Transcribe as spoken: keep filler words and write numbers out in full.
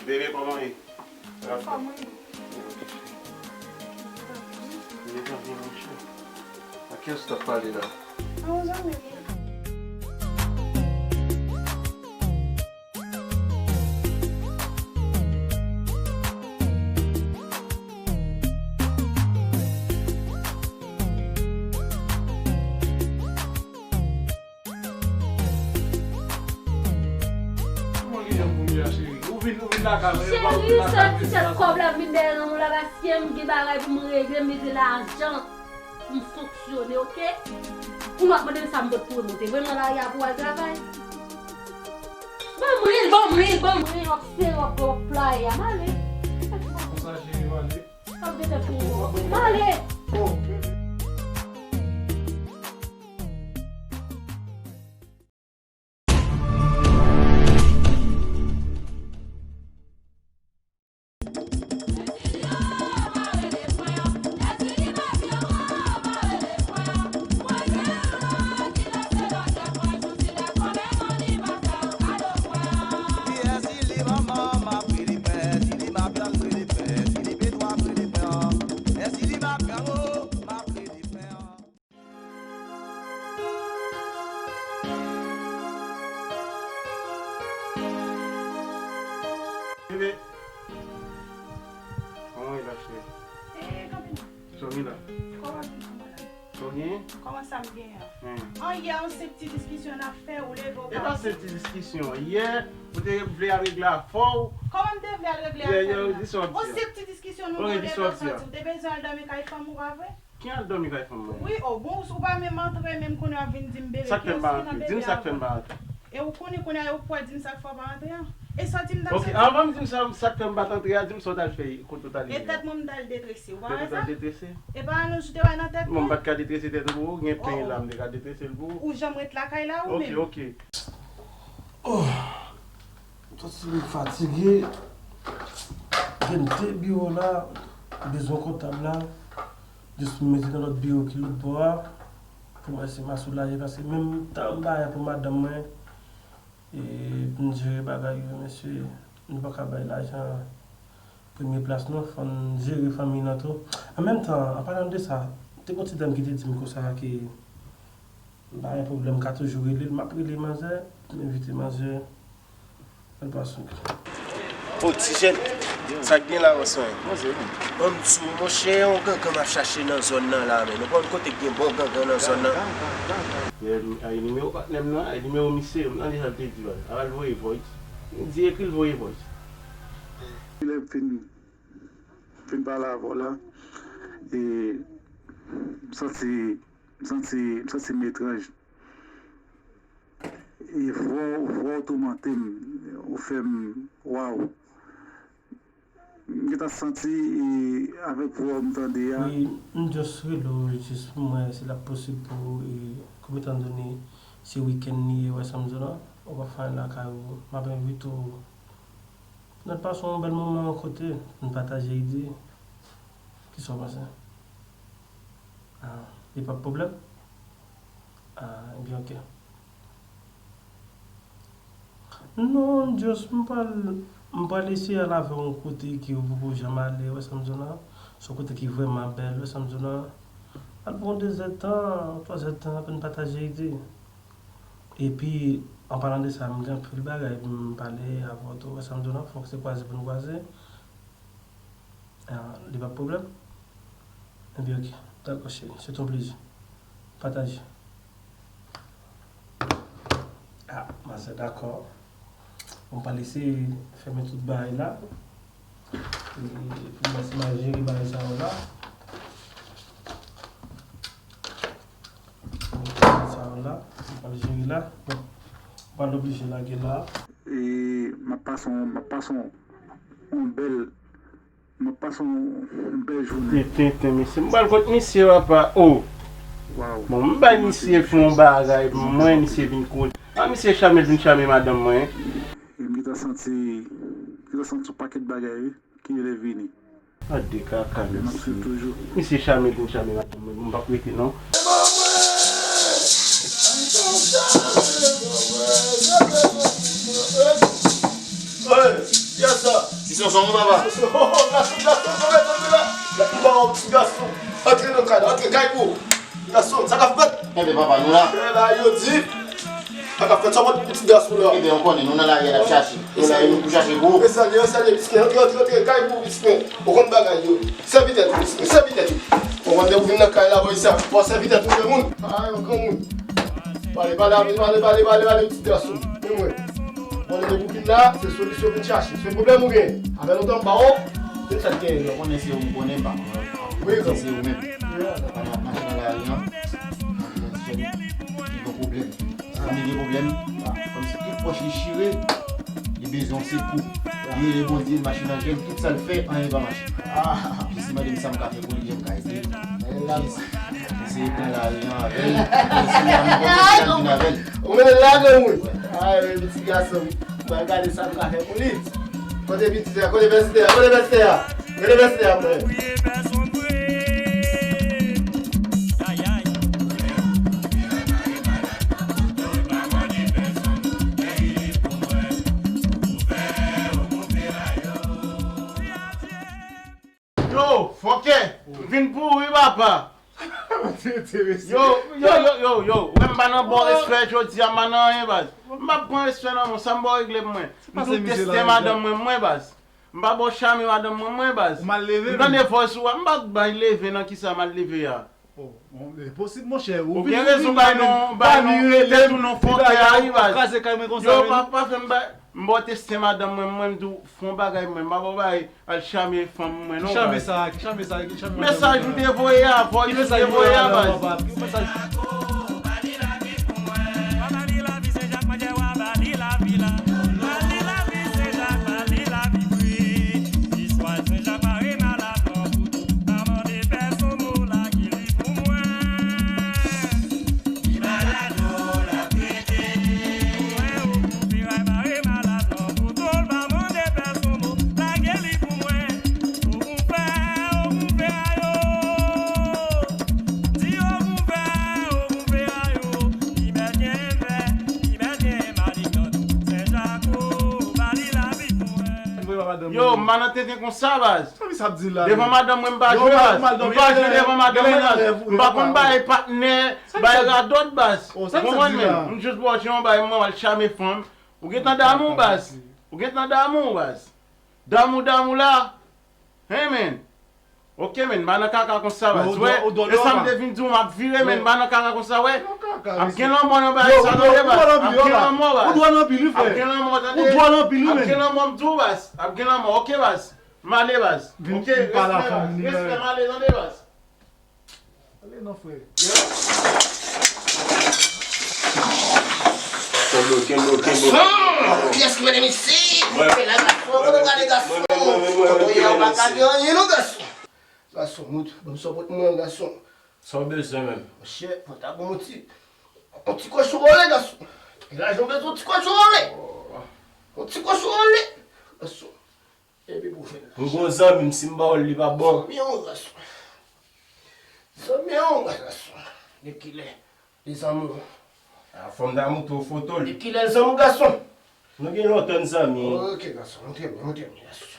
Bebe, kòman w ye? Anfòm, wi. Bebe, tanpri, monchè. A kiyès w t ap pale la? A yon zanmi m. Kòman gen jan pou m ye a, cheri? Ou vin, ou vin lakay mwen, ou pa vin lakay mwen. Cheri, soti tèt kòb la vin dèyè nan mwen la, paske m gen bagay pou m regle, m bezwen lajan pou m fonksyone, oke? Ou m ap mande m sa m pot pou remonte. Voye m nan lari a pou w al travay. Ban m ri l, ban m ri l, ban m ri l, w ap sere, w ap, w ap playe a, m ale. Konsa, cheri, m ale. Ap gen tèt pou ou. M ale. Oh. Bebe. Kòman w ye la, cheri? Eh, Kanpina. Sa w gen la? Kòman w ye, Kanpina? Sa w gen? Kòman sa m gen an? Hmm. An, yè, yon senp ti diskisyon n ap fè, ou leve, ou pa... E pa senp ti diskisyon. Yè, ou te vle al regle afè w. Kòman m te vle al regle afè m nan? Yè, yè, di sa w ap di a. Yon senp ti diskisyon nou te leve, w santi w te bezwen al dòmi kay fanm ou, pa vre? Ki al dòmi kay fanm mwen? Wi, o, bon, ou pa menm antre, menm kounye a w ap vin di m bebe. Sa k fè m pa antre? Di m sa k fè m pa antre. E ou konnen kounye a, ou kwè di m sa k fè w pa antre an. E sa w di m t ap... Ok, anvan m di m sa, sa k fè m pa t antre a, di m sa w t al fè kote w t al ye a. E tèt mwen m t al detrese, ou pa wè sa? Tèt ou t al detrese? E pa anonj ou te wè nan tèt mwen? Bon, m pa t ka detrese tèt ou pou ou, gen peny la, m te ka detrese l pou ou. Ou janm ret lakay la ou menm? Ok, ok. Oh. Santi m fatige. Gen de biwo la, bezwen kontab la. Jis m mete nan lòt biwo ki lòt bò a. Pou m wè si m a soulaje, paske menm tan m bay pou madanm mwen, e, pou n jere bagay yo, mesye, nou pa ka bay lajan premye plas non, fò n jere fanmi nan tou. An menm tan, an palan de sa, te gon ti dam ki te di m konsa ke m pa gen pwoblèm, m ka toujou rele l, m ap rele manzè, m envite manzè. Al pa sou. O, ti jèn, sa k gen la, wè sa? Manzè, wi. Ban m di w, monchè, yon gangan m ap chache nan zòn nan la, men. Ou konn kote k gen bon gangan nan zòn nan? Ay, nimewo patnè m nan, ay, nimewo misye, m tande sa l te di, al voye voice. M di, ekri l voye voice. Lè m fin, fin pale avè w la, e, m santi, m santi, m santi m etranj. E vwa w, vwa w toumante m, ou fè m, waw. M gentan santi, e, avèk vwa w m tande a. Wi, m just rele w jis pou m wè si l ap posib pou, e, kòm etan done se wikenn li ye, wè sa m di w la, ou pa fè anyen lakay ou, m ap envite w. Nou t pase yon bèl moman yon kote, nou pataje ide. Kisa w panse? Ah, li p ap pwoblèm? Ah, ebyen, ok. Non, just m pral, m pral eseye al avè w yon kote ke ou poko janm ale, wè sa m di w la? Se yon kote ki vrèman bèl, wè sa m di w la? Al pran yon dezèdtan, twazèdtan, pou n pataje ide. Epi, an palan de sa, m gen anpil bagay pou m pale avè w tou, wè sa m di w la? Fòk se kwaze pou n kwaze. Ah, li p ap pwoblèm? Ebyen, ok. Dakò, cheri. Se yon plezi. Pataje. Ah, manzè, dakò. Bon, m pral eseye fèmen tout bagay la. E pou mwen, si m al jere bagay sa yo la. Sa yo la, m pral jere la. Bon, m pral oblije lage la. E m ap pase yon, m ap pase yon, yon bèl M ap pase yon, yon bèl jounen. Tenten, tenten, mesye. M pral kot misye, papa. Oh. Waw. Bon, m bay misye fè yon bagay pou mwen, misye vin kote. Ah, misye chame vin chame madanm mwen. E m gentan santi, m gentan santi yon pakèt bagay, wi, ki rele vini. Ah, de kaka, misye. Misye chame vin chame madanm mwen. M p ap rete, non. Hey, yes, sir. Sonson, wi, papa. Sonson, oh, gason, gason, gason, gason, gason. Antre nan kay la, antre kay pou. Gason, sa k ap fèt? Enben, papa, nou la. Kay la, yo di. Sa k ap fèt, sa w ap di pitit gason la? Enben, ou konnen, nou nan lari a, n ap chache. Nou la, nou pou chache pou ou. Mesye, mesye, pitit mwen, antre, antre, antre, kay pou pitit mwen. Ou konn bagay yo. Sèvi tèt ou, pitit mwen, sèvi tèt ou. Ou konn depi w vin nan kay la, bò, sa. Fò w sèvi tèt ou, granmoun. Ay, granmoun. Pale, pale, pale, pale, pale, pale, pitit gason. Men mwen. Bon, depi w vin la, se solisyon w vin chache. Se pwoblèm ou gen. Avè lontan m pa wè w. Se sa k genyen la. Ou konnen se ou m konnen m pa. Wi, se ou menm. Pandan w ap mache nan lari an, ou gen ti jèn ki gen pwoblèm. Fanmi gen pwoblèm. Kòmsi tout pòch li chire, li bezwen yon sekou. Li rele Bondye, li mache nan jèn, tout sa l fè, anyen pa mache. Jis li mande m sa m ka fè pou li, jan m ka ede l. Jis eseye pran lari an avè l. Eseye pran lari an avè l. Ou mennen l la, granmoun. Ay, men pitit gason m. Mwen gade sa m ka fè pou li. Kote pitit a, kote vèsitè a, kote vèsitè a. Kote vèsitè a, mwen. Yo, fòkè, m vin pou ou wi, papa. Yo, yo, yo, yo, yo. Ou wè m pa nan ba w respè jodi a, m pa nan anyen, baz. M p ap pran respè nan men w, sa m ba w regle pou mwen. M tou teste madanm mwen, mwen, baz. M pa ba w chame madanm mwen, mwen, baz. Ou mal leve, m tande vòs ou a, m pa bay leve nan kisa mal leve a. Oh, bon, e posib, monchè. Ou gen rezon, bay non, bay non, tèt ou non, fòkè a, wi, baz. Yo, pa, pa fè m bay, m ba w teste madanm mwen, mwen, m tou fè yon bagay, mwen, m pa ba w bay. Al chame fanm mwen non, baz. Ki chame sa? Ki chame sa? Ki chame madanm mwen? Mesaj ou te voye a, voice ou te voye a, baz. Ki mesaj? Yo, m pa nan tenten konsa, baz. Devan madanm mwen, m pa jwe, baz. M pa jwe devan madanm mwen, baz. M pa konn bay patnè, bay radòt, baz. Ou konprann, men? M jis bòche yon bay, mwen al chame fanm. Ou gentan damou, baz. Ou gentan damou, baz. Damou, damou la. Hen, men. Oke, men, m pa nan kaka konsa, baz. Wè, e sa m te vin di w, m ap vire, men, m pa nan kaka konsa, wè. Ap gen lanmò nan bagay sa, tande, baz. Ap gen lanmò, baz. Ap gen lanmò, tande. Ap gen lanmò, m di w, baz. Ap gen lanmò, oke, baz. M ale, baz. Oke, respè, baz. Respè, m ale, tande, baz. Ale non, frè. Kenbe w, kenbe w, kenbe w. Gason! Pyès ki mennen m isi! Mwen, men la, gason, mwen, kote w prale, gason? Kote w ye a, ou pa ka gen anyen non, gason. Gason, mwen, ban m sa w pot mwen, gason. Sa w bezwen menm? Monchè, mwen ta bon yon ti, yon ti kochon vole, gason. Gen lajan, m bezwen yon ti kochon vole. Yon ti kochon vole, gason. Epi pou fè l. M gon zanmi m, si m ba w l, li pa bon. Zanmi an, gason. Zanmi an, gason. De kilè? De zanmi w. A, fò m ta montre w foto l. De kilè zanmi w, gason? Nou gen lontan n zanmi. Oke, gason. Montre m, montre m, gason.